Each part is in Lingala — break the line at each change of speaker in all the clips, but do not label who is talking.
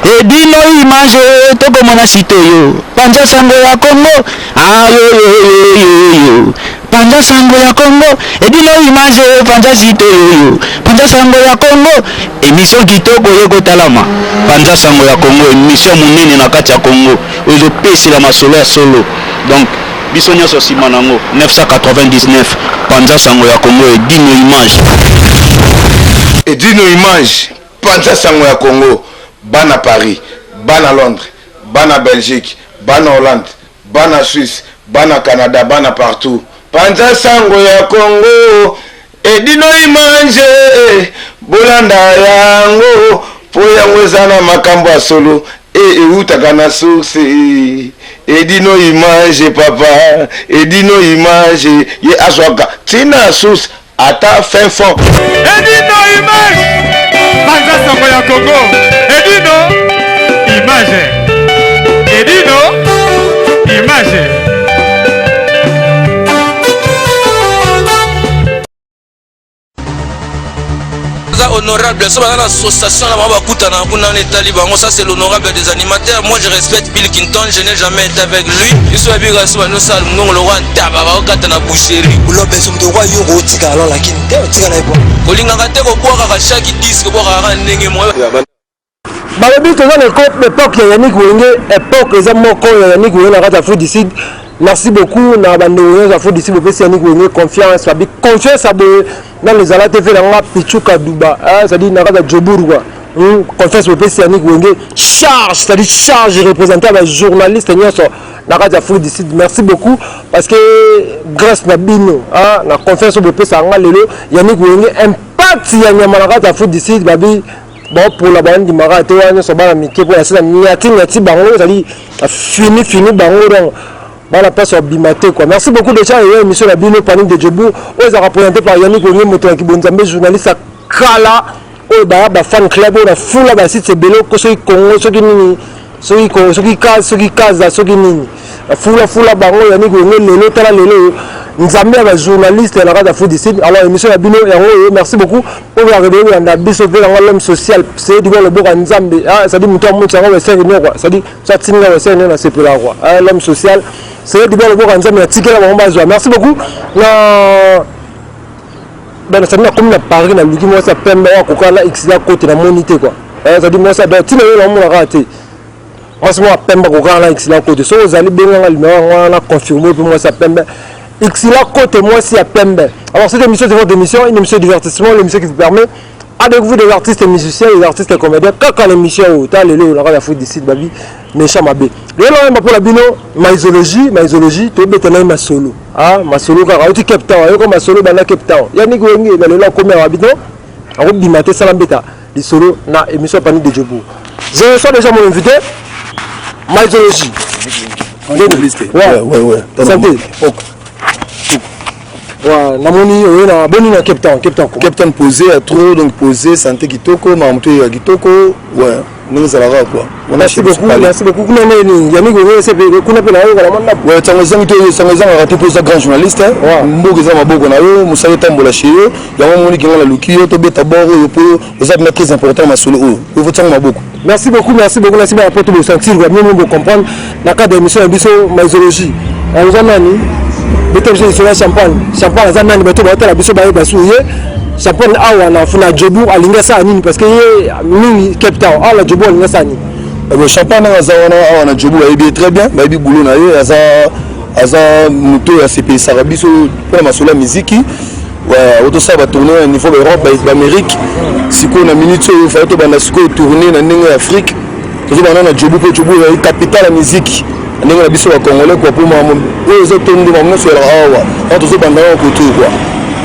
Edino image tokomona site oyo panza sango ya Congo ayoyoyoyoyo panza sango ya Congo edino image panza site oyo panza sango ya Congo emission kitoko ye kotalama panza sango ya Congo emission monene na kati ya Congo oyo ezopesela masolo ya solo donc biso nyonso nsima nango 999 panza sango ya Congo edino image.
Edino image Panza sango ya Congo bana Paris, bana Londres, bana Belgique, bana Hollande, bana Suisse, bana Canada, bana partout. Panza sango ya Congo edino image bolanda yango po yango eza na makambo ya solo e ewutaka na source edino image papa edino image ye azwaka tina source Ata fin fond.
Edino image panza sango ya Congo Edino image Edino image.
Aza honorable so baza na association na bango bakutana kuna wana etali bango. Ça, c'est l'honorable des animateurs. Moi, je respecte Bill Clinton, je n'ai jamais été avec lui. Biso babika so banosala mongongo lokwa ntaba bakokata na boucherie.
Lobeso moto okwa yo okotika alors lakini te otika na ye po
kolingaka te kobwakaka chaque disque bwakaka kaka ndenge moko.
Balobi toza na époque ya Yannick Wenge, époque eza moko ya Yannick Wenge na kati ya Afrique du Sud. Merci beaucoup na bandeko nyonso ya Afrique du Sud bopesi Yannick Wenge confiance, babi confiance ya boye nano ezala te ve na nga Pichu Kaduba, c'est-à-dire na kati ya Joburg quoi. Confiance bopesi Yannick Wenge, charge, c'est-à-dire charge représenté ya ba journaliste nyonso na kati ya Afrique du Sud. Merci beaucoup parce que grâce na bino, na confiance oyo bopesa nga lelo Yannick Wenge impact ya nyama na kati ya Afrique du Sud, babi baopola bandimaka te wana nyonso bana mike mpo na se na niati niati bango ezali fini fini bango donc bana place babima te quoi. Merci beaucoup déjà eyo émission na bino Panique de Djebou oyo ezalaka présenté par Yannick Wenge, moto ya kibonzambe, journaliste ya kala oyo baya ba fan club oyo na fula ba sites ebele ko soki Congo soki nini soki Congo soki Kaza soki Kaza soki nini fula fula bango Yannick Wenge lelo tala lelo oyo nzambe ya ba journaliste na kati ya Afrique du Sud. Alors émission na bino yango oyo, merci beaucoup oyo ya rebele kolanda biso mpe yango l'homme social c'est du loboko ya nzambe, c'est-à-dire moto amonti yango western union quoi, c'est-à-dire so atindi nga western union nasepelaka quoi, l'homme social c'est du loboko ya nzambe natikela bango bazwa. Merci beaucoup na ben c'est-à-dire nakomi na Paris naluki mwasi ya pembe oyo akoka na xla kote namoni te quoi, c'est-à-dire mwasi ya ntina yo namonaka te mwasi moko ya pembe akokaka na xla kote. Soki ozali benganga limero yango wana na confirme mpe mwasi ya pembe xla kote mwasi ya pembe. Alors cette émission, c'est votre émission, une émission de divertissement, l'émission qui vous permet à découvrir des artistes et musiciens, des artistes et comédiens kaka l'émission oyo ta lelo na kati ya Afrique du Sud babi méchant mabe lelo oyemba mpo na bino maisologie maisologie tobeta na ye masolo, masolo kaka auti Cape Town ayoka masolo banda Cape Town Yannick Wenge na lelo akomi awa bino akobima te sala mbeta lisolo na émission Panique de Djebou. Je reçois déjà mon invité Maisologie.
Ouais.
Santé. Ouais, namoni oye na boni na Cape Town, Cape Town.
Cape Town posé à trop donc posé santé kitoko makambo ya kitoko ouais ndenge ezalaka quoi.
Merci beaucoup, merci beaucoup. Kuna nini Yannick Wenge sepe kuna mpe nayoka na mwa ndako.
Ouais, ntango ezangi te, sango ezangaka te mpo eza grand journaliste. Mboka eza maboko na yo, mosala etambola chez yo yango omoni kinga naluki yo tobeta bord oyo mpo oza mpenza très important masolo oyo oyo tiango maboko.
Merci beaucoup, merci beaucoup. Merci beaucoup pour tout sentir, quoi. Mieux mieux comprendre. Na cadre de émission ya biso Maisologie. Oza nani? Beta biso lisolo ya champagne. Champagne aza nani? Bato baotala biso bayeba su ye. Champagne awa na funa Joburg alingi asala nini? Parce que ye mingi Cape Town. Awa na Joburg alingi asala nini?
Bon, champagne nanga aza wana awa na Joburg bayebi ye très bien, bayebi boulot na ye, aza moto oyo asepelisaka biso mpona masolo ya miziki oyo tosala batournée na niveau baEurope, baAmérique. Sikoyo na minute oyo fallait tobanda sikoyo tournée na ndenge ya Afrique, tozobanda na Joburg mpo Joburg ezali capitale ya miziki na ndenge na biso bacongolais quoi, mpo makambo oyo eza tondo makambo nyonso elaka awa wana tozobanda wana koto quoi.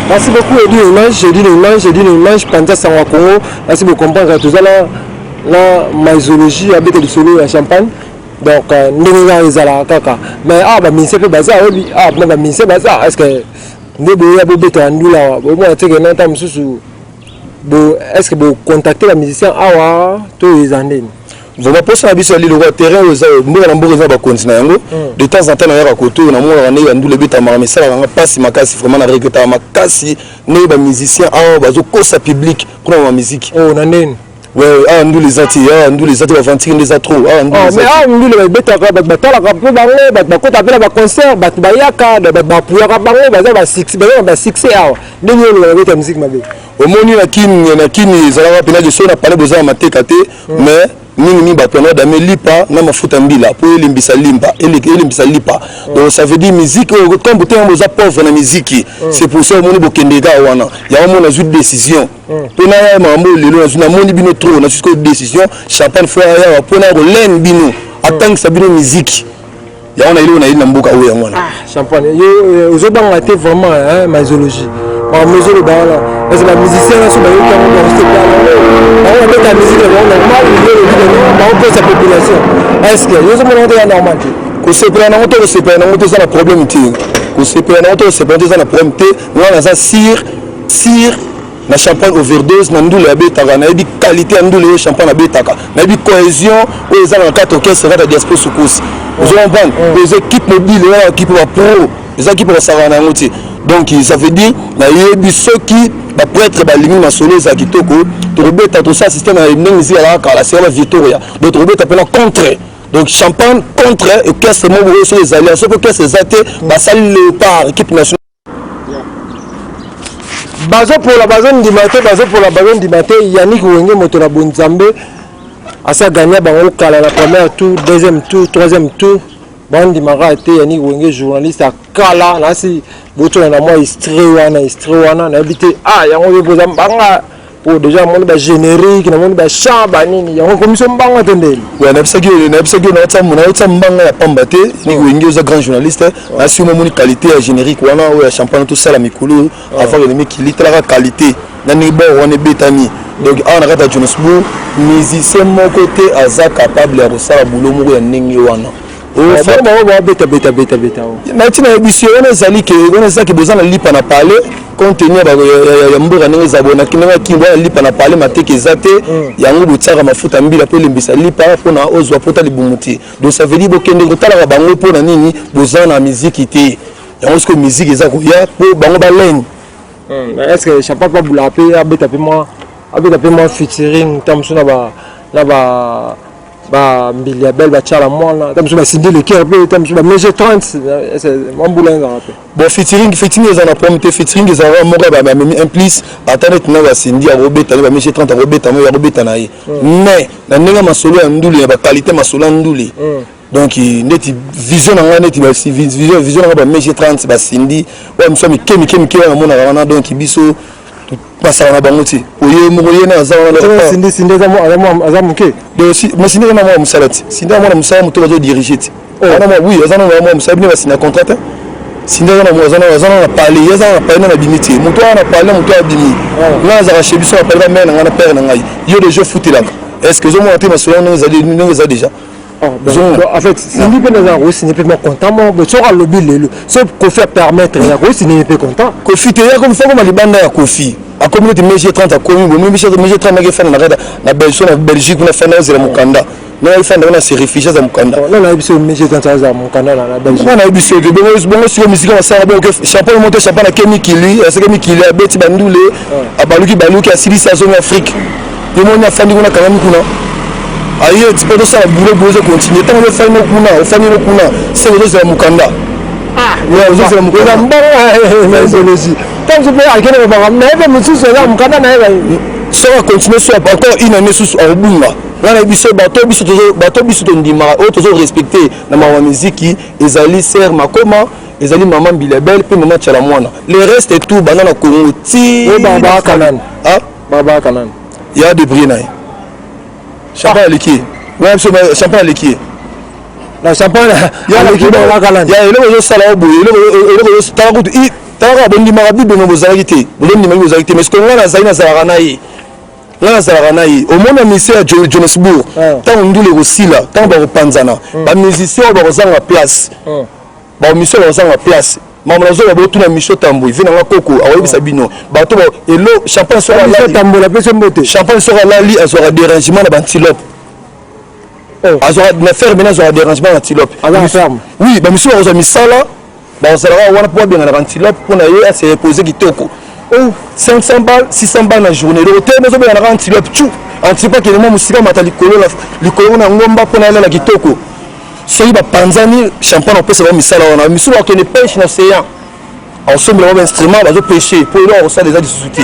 Merci beaucoup Edino Image, Edino Image, Edino Image, Panza Sango ya Congo. Merci beaucoup comprendre toza na maisologie abeta lisolo ya champagne. Donc ndenge kaka ezalaka kaka mais awa bamusicien mpe baza oyebi awa mpena bamusicien baza est ce que nde boya bobetaka ndula awa bomona teke na ntango mosusu bo est ce que bocontacte bamusicien awa to eza ndeni?
Vraiment mposa na biso ya lilo kwa terrain oyo eza mboka na mboka eza bakonzi na yango. De temps en temps nayaka kote oyo namonaka ndenge bandula ebetamaka, esalaka nga mpasi makasi vraiment, na regretaka makasi ndenge bamusicien awa bazokosa public mpona bamiziki.
Oh, na ndeni?
Ouais, awa ndule eza te, awa ndule eza te, bavantire nde eza trop, awa ndule
oh,
eza
mais awa ndule babetaka, bato batalaka mpe bango, bato bakota mpe na baconcert, bato bayaka, bato bapuyaka bango, baza na basuccès awa. Ndenge oyo babeta musique mabe.
Omoni, na Kini, na Kini ezalaka mpena ke soki na pale boza na mateka te, mais mingimingi bato wana dame lipa na mafuta mbila mpo elembisa limpa, elembisa lipa. Donc ça veut dire musique oyo, comme botenga boza pauvre na musique, c'est pour ça omoni bokende kaka wana. Yango mona nazwi décision mpo naya makambo oyo lelo. Nazwi, namoni bino trop, nazwi sikoyo décision, Champagne fo ayawa mpo na kolene bino, atangisa bino musique. Yango na eloko nayeli na mboka oyo, yango wana.
Champagne, yo ozobanga te vraiment, hein, maisologie, makambo ozoloba wana, parce que bamusicien nyonso bayoki yango, bakosepela nango, bango babeta musique na bango normal. Yo olobi lelo bakokosa population, est ce que yo ozomona ngo te ya normal te?
Kosepela nango to kosepela nango te, eza na problème te. Kosepela nango to kosepela te, eza na problème te. Nga naza sûr, sûr na Champagne Overdose, na ndule abetaka. Nayebi qualité ya ndule oyo Champagne abetaka, nayebi cohésion oyo eza na kati orchestre, kati ya Diaspora Sukusi. Ozo comprendre, eza équipe mobile wana, équipe bapro, eza équipe basakana na yango te. Donc ça veut dire nayebi soki baprêtre balingi masolo eza kitoko, tokobeta, tosala système ya ndenge ezalaka kala, seka ba Victoria. Donc tokobeta mpena contre, donc Champagne contre orchestre moko oyo soki ezali, soki orchestre eza te, basali Léopard, équipe nationale.
Bazopola, bazondima te, bazopola, bazondima te. Yannick Wenge, moto na bonzambe, asa gagné bango kala na première tour, deuxième tour, troisième tour, bandimaka te. Yannick Wenge, journaliste akala, nasi botona na mwa extrait wana, extrait wana nayebi te. Ah, yango yo boza mbanga po déjà namoni bagénérique, namoni bachant banini, yango komiso mbanga te ndeni?
Ouais, nayebisaki, nayebisaki, naotya mbanga ya pamba te. Yannick Wenge, oza grand journaliste, nasi omoni qualité ya générique wana oyo ya Champagne tosala mikolo avant elemi kili. Talaka qualité na ndenge bor wana ebetami. Donc awa na kati ya Johannesburg, musicien moko te aza capable ya kosala boulot moko ya ndenge wana.
Bango babeta beta beta beta.
Na ntina yebisi yo wana, ezali ke wana eza ke boza na lipa na palais, compte tenu ya mboka ndenge eza boye, ndenge akini, boza na lipa na palais, mateka eza te. Yango botiaka mafuta mbila mpo elembisa lipa, mpona ozwa pota libumu te. Donc ça veut dire bokende kotalaka bango mpona nini? Boza na miziki te. Yango sikoyo miziki eza koya mpo bango balene.
Est ce que Champagne mpe abulaka mpe, abeta mpe mwa, abeta mpe mwa featuring ta mosusu na ba bambili ya bele batiala mwana ta mosusu, basindi leker mpe ta mosusu, bamege 30, mwa mbula ezalaka mpe?
Bon, featuring, featuring eza na problème te. Featuring ezalaka moko bamemi un plus, ata neti na basindi akobeta ne bamege 30, akobeta mo, akobeta na ye. Mais na ndenge masolo ya ndule, ya baqualité masolo ya ndule, donc neti vision na ngai, neti vision na ngai, bamege 30, basindi oyo miso mike mike mike wana namonaka wana. Donc biso basala na bango te, oye moko ye na aza wana.
Sindi, Sindi aza moke.
Mais Sindi aza na mwana mosala te. Sindi aza mwana mosala, moto bazodirige te. Oui, aza na mwana mosala, bino basina contrat te. Sindi aza na palais, ye aza na palais nano abimi te. Moto aza na palais, moto abimi, ngai azalaka chez biso na palais, bamere na ngai na père na ngai. Yo déjà ofutelaka, est ce que ozomona te masolo ndenge ezali, ndenge eza déjà?
En fait, Sindi mpe naza kosine mpe mwa content moko boye. Soki alobi lelo, so Kofi apermettre ya kosine mpe content.
Kofi te, ya kofi akoma libanda ya Kofi, akomi neti mege 30, akomi bomi mege 30, naki efanda na kati na Belgique, na Belgique kuna fanda, ozela mokanda, ndenge efanda kuna, se réfugie, aza mokanda.
Non, nayebi so mege 30 aza mokanda na Belgique.
Nga nayebi so te. Bongo sikoyo misika basala bongo, Champagne moto, Champagne ake mikili, aseke mikili, abeti bandule, abaluki baluki, asilisi, azongi Afrique. Ye moni afandi kuna, akangami kuna, aye ti mpo tosala boulot, boulot ezocontinue. Ntango ofandi no kuna, ofandi no kuna, seke ozozela mokanda, ozozela mokanda.
Mbongo ntango mpe akende kobanga na ye mpe mosusu aza mokanda na ye.
Soki acontinue so encore une année susu, akobunga. Nga na biso bato, biso bato, biso tondimaka oyo tozorespecte na makambo ya miziki, ezali ser Makoma, ezali mama Mbilabel mpe mama Tiala Mwana. Le reste tout, banda na Congo ti
Babaka nani? Babaka nani?
Ya débrouille na ye. Champagne aleki ye wana, biso Champagne aleki ye.
Na Champagne aleki, babaka nani?
Ya eloko ezosala oyo boye, eloko tala kutu, tala kaka, bondimaka Bible me bozalaki te, bozondimaki, bozalaki te. Mais sikoyo nga nazali, nazalaka na ye, nga nazalaka na ye. Omona mise ya Johannesburg, ntango ndula ekosila, ntango bakopanzana, bamusicien oyo bakozanga place, bamusicien bakozanga place. Makambo nazoba, botuna Micho Tambwe, vi nanga koko, akoyebisa bino bato elo Champagne soki alali.
Tambola mpe so mbote.
Champagne soki alali, azwaka dérangement na bantilope, azwaka na ferme, azwaka dérangement na antilope.
Aza na ferme?
Oui, bamisusu bakozwa misala, bakozalaka wana mpo babengana bantilope, mpo na ye ase repose kitoko. 500 balles, 600 balles na journée, eloko te, ozobenganaka antilope tu. Anticipe akende mwa mosika, mata likolo likolo na ngomba mpo na alala kitoko. Soki bapanzani, champagne akopesa bango misala wana. Misusu bakende pêche na océan, akosombela bango bainstrument, bazopêche mpo eloko akosala eza lisusu te.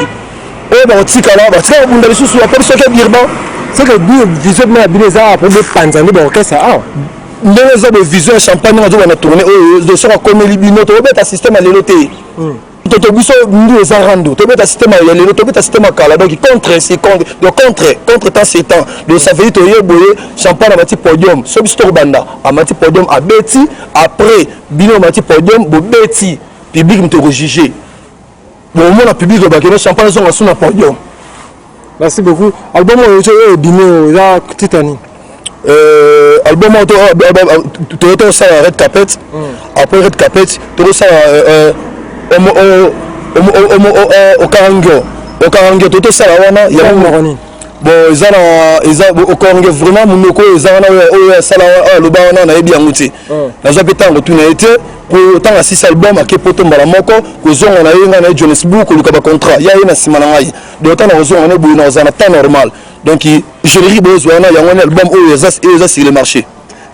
Oyo bakotikala, batika kobunda lisusu apres biso ke Durban.
C'est que vision bino ya bino eza po bopanza nde baorchestre awa.
Ndenge eza boye, vision ya champagne ndenge azobanda tourne oyo, soki akomeli bino, tokobeta système ya lelo te. Toto biso ndu eza rando, tobeta système ya lelo, tobeta système ya kala. Donc contre, c'est contre, donc contre contre temps, c'est temps. Donc ça veut dire toye boye, champagne amati podium, so biso tokobanda, amati podium, abeti, après bino amati podium, bobeti, public moto ekojuge. Bomona public bakende, champagne ezonga su na podium.
Merci beaucoup. Album oyo oyo ebimi oyo eza titre nini?
Album oyo toyo tosala red carpet. Après red carpet, tokosala okarangio. Okarangio to tosala wana
yango nini?
Bon, eza na eza okarangio vraiment monoko oyo eza wana, oyo asala, oyo aloba wana, nayebi yango te. Nazwa mpe ntango tuna ye te, po ntango asisi album, ake poto mbala moko. Kozonga na ye, ngai na ye Johannesburg koluka bacontrat ya ye na nsima na ngai. Donc ntango nakozonga ne boye, nakozala na temps normal. Donc générique bozwa wana, yango wana album oyo eza sur le marché.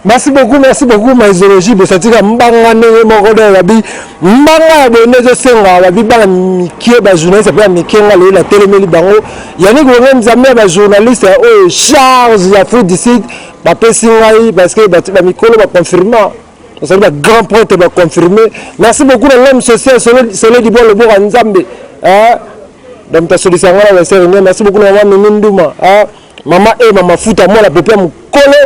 Merci beaucoup, merci beaucoup. Maisologie bosatika mbanga ndenge moko do babi mbanga ya boye nde ezosenga babi bana mike, bajournaliste mpe ya mike. Nga lelo natelemeli bango, Yannick Wenge, nzambe ya bajournaliste oyo charge ya Afrique du Sud bapesi ngai, parce que bamikolo baconfirma, bazali ba grand prêtre, baconfirme. Merci beaucoup na l'homme social Soleil du Bois, loboka Nzambe, donc tasolisa yango na Western Union. Merci beaucoup na mama Mimi Nduma, mama e mama Futa, mwana pepe ya mokolo.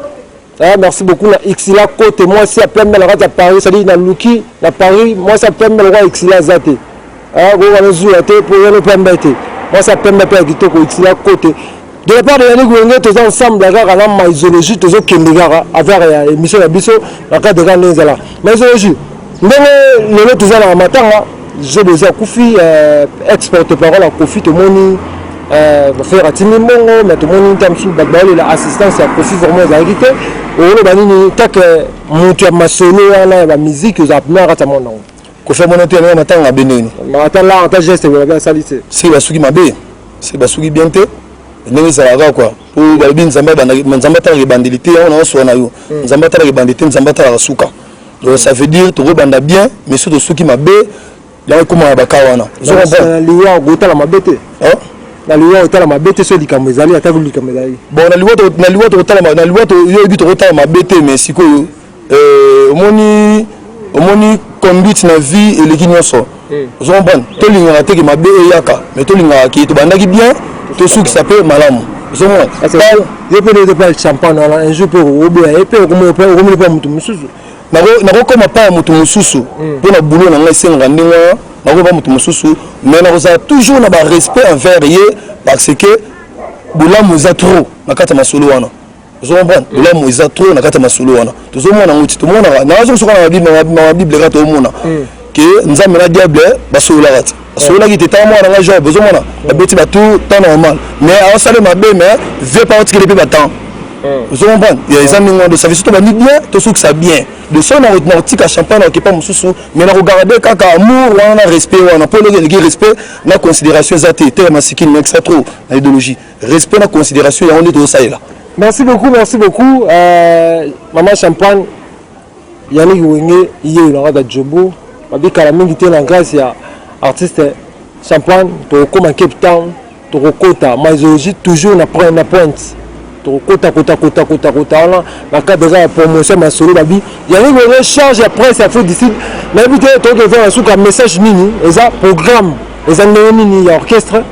Merci beaucoup na Xila Kote, mwasi ya pembe na kati ya Paris. C'est-à-dire naluki na Paris mwasi ya pembe lokola Xila aza te. Koyoka nozuwa te mpo yano pembe te, mwasi ya pembe mpe ya kitoko, Xila Kote. De la part de Yannick Wenge, toza ensemble kaka na Maisologie, tozokende kaka affaire ya émission na biso na cadre kaka ndenge ezala. Maisologie, ndenge lelo toza na matanga, Zobozi akufi, ex porte parole ya Kofi. Tomoni frère atindi mbongo, mais tomoni nta mosusu bato baolela assistance ya Kofi vraiment ezalaki te. Okoloba nini take moto ya masolo wana ya bamusike ozala pena na kati ya mwana yango?
Kofi amona te yango matanga abendeni.
Ata la ata geste boye asali te.
Soki basuki mabe, soki basuki bien te, ndenge ezalaka kua, po balobi Nzambe Nzambe atalaka ebandeli te. Yango naosoa na yo, Nzambe atalaka ebandeli te, Nzambe atalaka suka. Donc ça veut dire tokobanda bien, mais soki tosuki mabe, yango ekomaka baka wana.
Na liwa okotala mabe te, na liwa otala mabe te. So likambo ezali, ata likambo ezali.
Bon, na liwa tokotala, na liwa yoyebi tokotala mabe te. Mais sikoyo omoni conduite na vie eleki nyonso, ozo comprendre? Tolingaka te ke mabe eyaka, mais tolingaka ke tobandaki bien, tosukisa mpe malamu, ozomona?
Yo mpe nde mpe champagne wana, un jour mpe oboya ye mpe okomoni mpe moto mosusu.
Nakokoma pa ya moto mosusu mpo na boulot na ngai esengaka ndenge wana. Nakoba moto mosusu, mais nakozala toujours na barespect envers ye, parce que bolamu eza trop na kati ya masolo wana, ozo comprendre? Bolamu eza trop na kati ya masolo wana. Tozomona yango ti tomonaka nazosoka na Bible kaka, toomona ke Nzambe na diable basololaka ti basololaki te. Ntango mwana nanga Job, ozomona babeti bato temps normal, mais aosala mabe, mais vie pa otikeli mpe batemps, ozo comprendre? Eza ndenge wana. Ça veut tobandi bien, tosukisa bien. De so na kotika champagne na okepa mosusu, mais na kogarde kaka amour wana na respect wana, mpo eloko eleki respect na considération eza te. Teka masikini mekisa trop na idéologie, respect na considération, yango nde tozosalela.
Merci beaucoup, merci beaucoup, mama Champagne. Yannick Wenge ye na kati ya Jobo babikala mingi te. Na grâce ya artiste Champagne, tokokóma Cape Town, tokokota Maisologie toujours na pointe, tokokota kota kota kota kota wana na cadre ya promotion masolo. Babi Yannick Wenge, charge ya presse ya Afrique du Sud. Nayebi te, tokoki na suka message nini? Eza programme eza ndenge nini ya orchestre?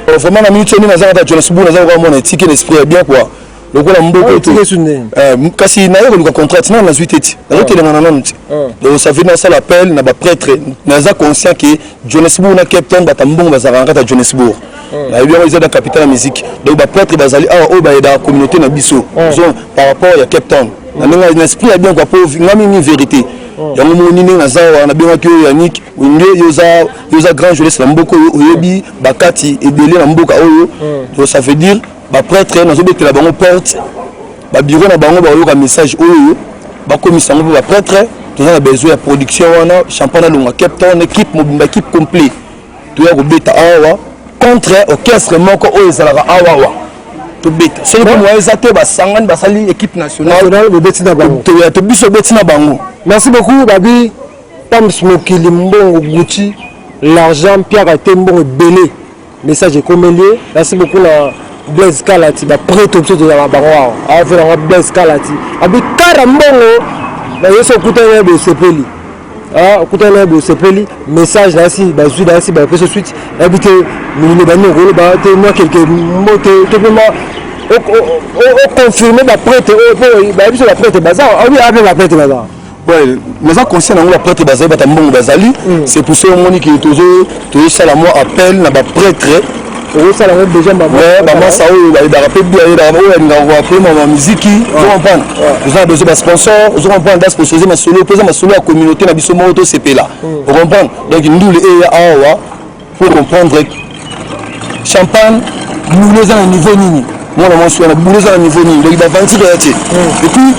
Vraiment, na minute oyo naza kaka Johannesburg, naza koka mona etike na esprit ya bien quoi, lokola mboka. Kasi naye koluka contrat nano nazwi te, ti nazotelengana nanu ti. Donc ça veut nasala appel na baprêtre. Naza conscient ke Johannesburg na Cape Town, bato mbongo bazalaka na kati ya Johannesburg, nayebi yango, eza na capitale ya musique. Donc baprêtre bazali awa oyo bayedaka communauté na biso par rapport ya Cape Town na ndenge na esprit ya bien quoi, po nga mingi vérité yango moni ndenge naza awa. Nabengaki oyo Yannick Wenge, yo oza grand journaliste na mboka oyo, oyebi bakati ebele na mboka oyo. Donc ça veut dire baprêtre nazobetela bango porte, babureau na bango bakoyoka message oyo, bakomisa yango. Mpe baprêtre, toza na besoin ya production wana. Champagne alonga Cape Town, équipe mobimba, équipe complet, toya kobeta awa contre orchestre moko oyo ezalaka awawa. Tobeta. Soki mpe moyen eza te, basangani basali équipe nationale.
Bobeti na bango.
Biso obeti na bango.
Merci beaucoup. Babi Pams Mokili, mbongo Gucci, l'argent mpiaka te, mbongo ebele, message ekomeli ye. Merci beaucoup na Blaise Kalati, baprêtre biso tozalaka bango awa. Afe nango Blaise Kalati abi kara mbongo na ye. So okutani na ye bosepeli, okutani na ye bosepeli. Message nayasi bazwi, nayasi bapesa suite. Nayebi te mililo bani okoloba te mwa quelque mbote to mpe mwa oconfirme baprêtre oyo, mpo bayebi so baprêtre baza obi ape, baprêtre baza.
Ouais, naza conscient nango, baprêtre bazali, bata mbongo bazali. C'est pour ça omoni ke tozosala mwa appel na baprêtre.
Okosala yango déjà.
Bamasa oyo bayebaka mpe bayebaka, oyo alingaka koapema ma miziki, ozo comprendre, toza na besoin basponsor, ozo comprendre, basponsorize masolo mpo eza masolo ya communauté na biso moko, tosepela, ocomprendre. Donc ndule eya awa pour comprendre champagne boule eza na niveau nini, mwana mwasi wana boule eza na niveau nini. Donc bavantire ya te. Et puis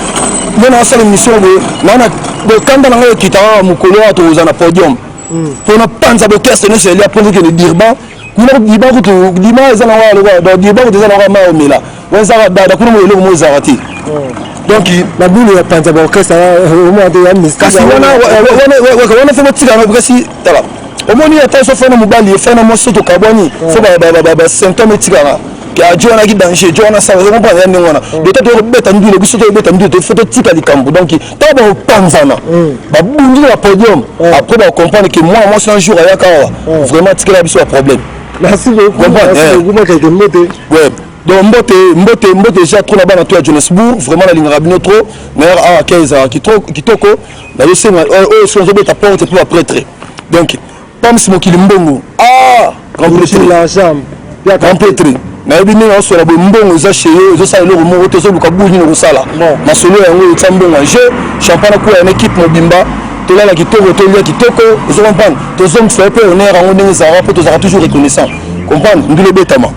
mwana asala émission boye naa bokanda na ngai ekita kaka mokolo awa tokozala na podium mpona panza bokeste nyonso elia mpo tokende Durban. Kuna Durban kutu, Durban eza nango lokola, donc Durban kutu eza nango mai omela wana, ezaka dada kuna, mo eloko mo ezalaka te. Donc
na bulu ya panza baorchestre.
Kasi wana fo botika. Kasi tala, omoni, ata so fana mobali efana mwasi, so tokabwani, fo basymptôme etikaka ke ajo wana ki danger, jo wana sala, comprendre ya ndenge wana. Dota tokobeta ndule, biso tokobeta ndule, fo totika likambo. Donc ntango bakopanzana, babundi na bapodium, après bacomprendre ke mwana mwasi na jour ayaka awa, vraiment atikela biso baproblème.
Merci beaucoup. Merci beaucoup. Mbote.
Ouais. Donc mbote, mbote, mbote déjà trop na bana to ya Johannesburg. Vraiment nalingaka bino trop. D'ailleurs awa ke ezalaka kitoko. Nazosenga oyo soki nazobeta porte mpo baprêtre. Donc Pams Mokili Mbongo, ah, grand prêtre, grand prêtre, nayebi ndenge aosola boye. Mbongo eza chez yo, ezosala eloko moko te, ozoluka bule nini okosala masolo yango. Otya mbongo ya jeu, champagne akuya na équipe mobimba, tolala kitoko, tolia kitoko, ozo comprendre. Tozongisa yo mpe honneur yango ndenge ezalaka, mpo tozalaka toujours reconnaissant, comprendre. Ndule ebetama,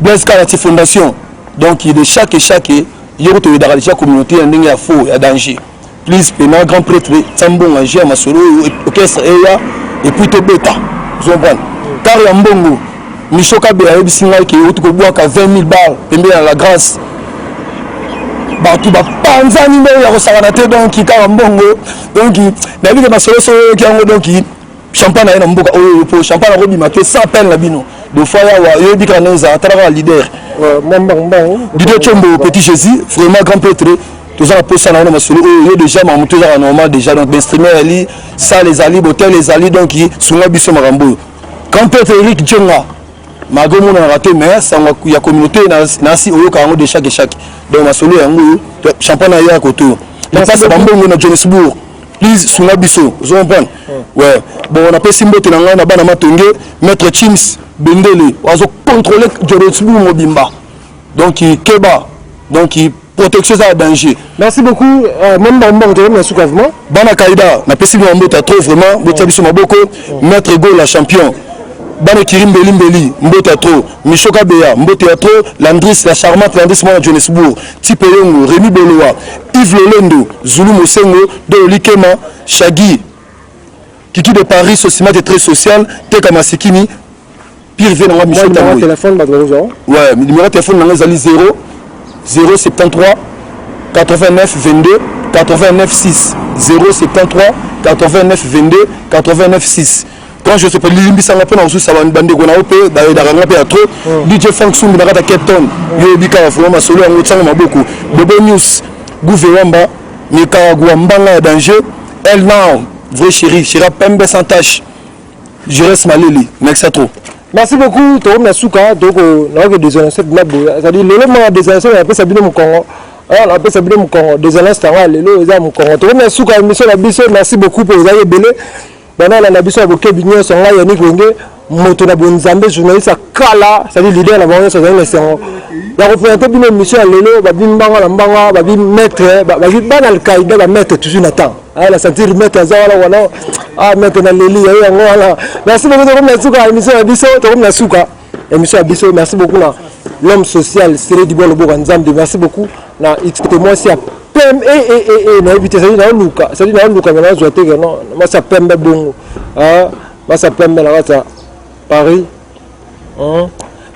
Blaise Kalati Fondation. Donc de chaque chaque yoko toyedaka déjà communauté ya ndenge ya faux ya danger. Please pena grand prêtre, tia mbongo ya jeu ya masolo oyo, orchestre eya et puis tobeta, ozocomprendre. Car ya mbongo, Micho Kabe ayebisi ngai ke outi kobwaka 20 000 bar pembeni na La Grâce, bato bapanzani ndenge ya kosakana te. Donc kaka mbongo, donc nayebi ke masolo so oyoki yango. Donc champagne aye na mboka oyo, mpo champagne akobima te sans appel na bino. De fois yawa oyebi kaka ndenge ezala, tala kaka leader Didier Tshombo, Petit Jésus. Vraiment grand prêtre, toza na posa na wana masolo oyo. Yo déjà makambo to ezaka normal déjà. Donc bainstrument ezali, salle ezali, botel ezali, donc sunga biso makambo oyo. Grand prêtre Eric Djenga, malgré omonanaka te, mais sango ya communauté nasi oyoka yango de chaque chaque. Donc masolo yango oyo, champagne aya koto oyo lipasa bambongo na Johannesburg. Please sunga biso, ozo comprendre. Ouais, bon, napesi mbote na ngai na bana Matonge, maître Chims Bendele azo contrôler Johannesburg mobimba. Donc keba, donc protection eza ya danger.
Merci beaucoup. Moni bango tokomi na suka vraiment.
Bana Kaida, napesi bino mbote ya trop. Vraiment botia biso maboko. Maître Gola champion, bana Kiri Mbeli Mbeli, mbote ya trop. Micho Kabeya, mbote ya trop. Landris la charmante, Landris mwana Johannesburg, Tipe Yongo, Rémi Boloa, Yves Lolendo, Zulu Mosengo, Dolo Likema, Shagi Kiki de Paris, Sosimate très social, Teka Masikini, pire vie nanga Michel.
Numéro téléphone bato bakozwa?
Ouais, numéro téléphone nanga ezali 0 073 89 22 89 6, 073 89 22 89 6. Quand je sais pas, limbisanga mpona kosusa bandeko na yo mpe bayedaka nga mpe ya trop. DJ Frank Sumbi na kati ya Cape Town, yo oyebi kaka vraiment masolo yango, otianga maboko. Bobo News, Gouve Wamba, Nicaragua, mbanga ya danger, El Now, vrai chéri, chéri pembe sans tache, Jires Maleli, merci à trop.
Merci beaucoup. Tokomi na suka, toko nakoki désolance na boye, c'est-à-dire lelo mwa désolance napesa bino mokongo, napesa bino mokongo. Désolance tango ya lelo eza mokongo. Tokomi na suka ya émission na biso. Merci beaucoup mpo ezali ebele banalanda biso ya bokebi nyonso. Ngai Yannick Wenge, moto na bonzambe, journaliste ya kala, c'est-à-dire leader na bango nyonso, azali na esengo ya koprésente bino émission ya lelo. Babi mbanga na mbanga, babi maître, babi bana Alkaïda, bamaître toujours na temps. Ah, na sentir maître aza wana wana. Ah, maître na leli yayo yango wana. Merci beaucoup. Tokomi na suka ya émission ya biso, tokomi na suka émission ya biso. Merci beaucoup na l'homme social Sere Dibwa, loboko ya Nzambe. Merci beaucoup na xt mwasi ya pembe. Nayebi te, c'est-à-dire naoluka, c'est-à-dire naoluka me nazwa te. Non, mwasi ya pembe bongo, mwasi ya pembe na kati ya Paris.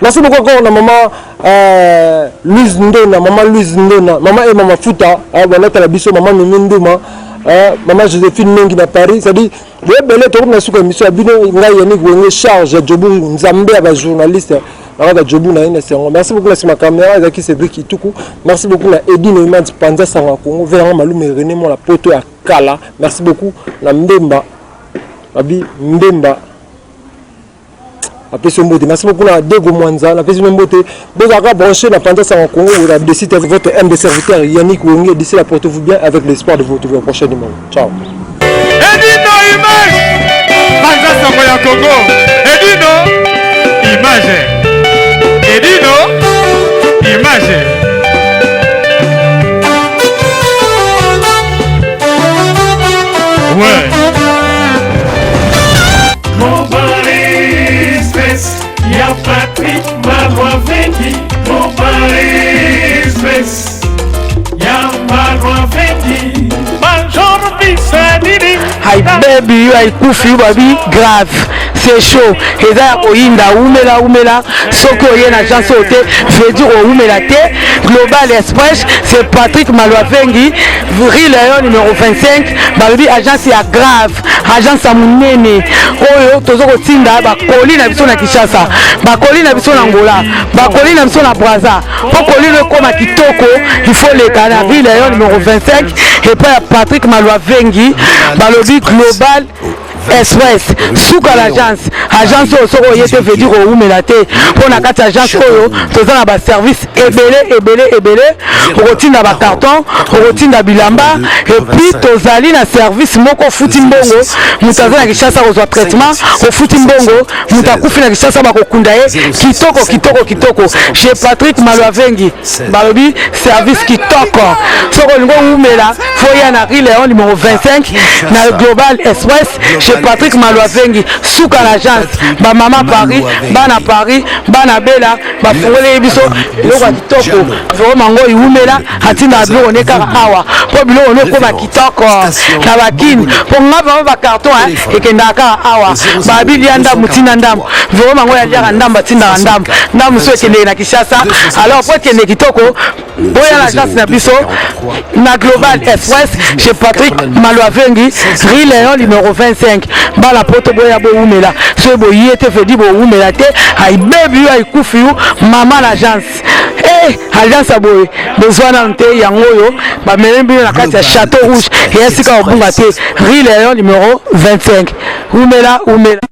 Merci beaucoup encore na maman. Euh, Louise Ndona, maman Louise Ndona, maman Emma Mafuta, euh, banatala biso, maman Mimi Nduma, euh, maman Joséphine Mengi na Paris, c'est-à-dire boyebele tokomi na suka émission ya bino ngai Yannick Wenge charge ya Jobu Nzambe ya ba journaliste na kaka Jobu na ye na sengo. Merci beaucoup na sima caméra ezalaki Cédric Ituku. Merci beaucoup na Eddy Neumann Panza Sanga Congo, Veranga Malume René Mwana Poto ya Kala. Merci beaucoup na Mbemba Babi Mbemba apesi yo mbote. Merci beaucoup na Dego Mwanza, napesi bino mbote. Bozalaka branché na Panza Sango Congo, la décide votre humble serviteur Yannick Wenge. D'ici là, portez-vous bien avec l'espoir de vous retrouver au prochain numéro. Ciao.
Edino image Panza Sango ya Congo Edino image Edino image Ouais.
Ya Patrick Malwavengi Express ya Malwavengi Major Bisanini
Hi baby yo aikufi yo babi grave c'est chaud eza ya koyinda umela umela soki oye na agence oyo te veut dire oumela te global express c'est Patrick Malwavengi rue Léon numéro 25 balobi agence ya grave agence ya monene oyo toza kotinda bakoli na biso na kinshasa bakoli na biso na angola bakoli na biso na braza mpo koli no ekóma kitoko il faut leka na ville ya yo numéro 25 epai ya patrick malwa vengi balobi global express suka l'agence agence oyo soki oye te veut dire owumela te mpo na kati ya agence oyo toza na baservice ebele ebele ebele okotinda bacarton okotinda bilamba epuis tozali na service moko ofuti mbongo moto aza na kinshasa kozwa traitement ofuti mbongo moto akufi na kinshasa bakokunda ye kitoko kitoko kitoko chez patrick malwavengi balobi service kitoko soki olingi owumela foya na rue leon numéro 25 na global express chez patrick malwavengi suka na agence bamama paris bana paris bana bela bafungoleli biso biloko ya kitoko vraimen ngo iwumela atindaka biloko ne kaka awa mpo biloko ne ekoma kitoko na bakini mpo nga vraimen bacarton ekendaka kaka awa babi lia ndambo tinda ndambo vraimen ngo yaliaka ndambo atindaka ndambo ndambo mosusu ekendeke na kinshasa alors mpo ekende kitoko boya na agence na biso na global express chez patrick malwavengi rue leon numéro 25 bana poto boya bowumela soki boye te vedi bowumela te aibebi yo aikufi yo mama na agence eh, agence ya boye bozwa nanu te yango oyo bamemi bino na kati ya château rouge eya sika kobunga te rue leon numéro 25 wumela wumela.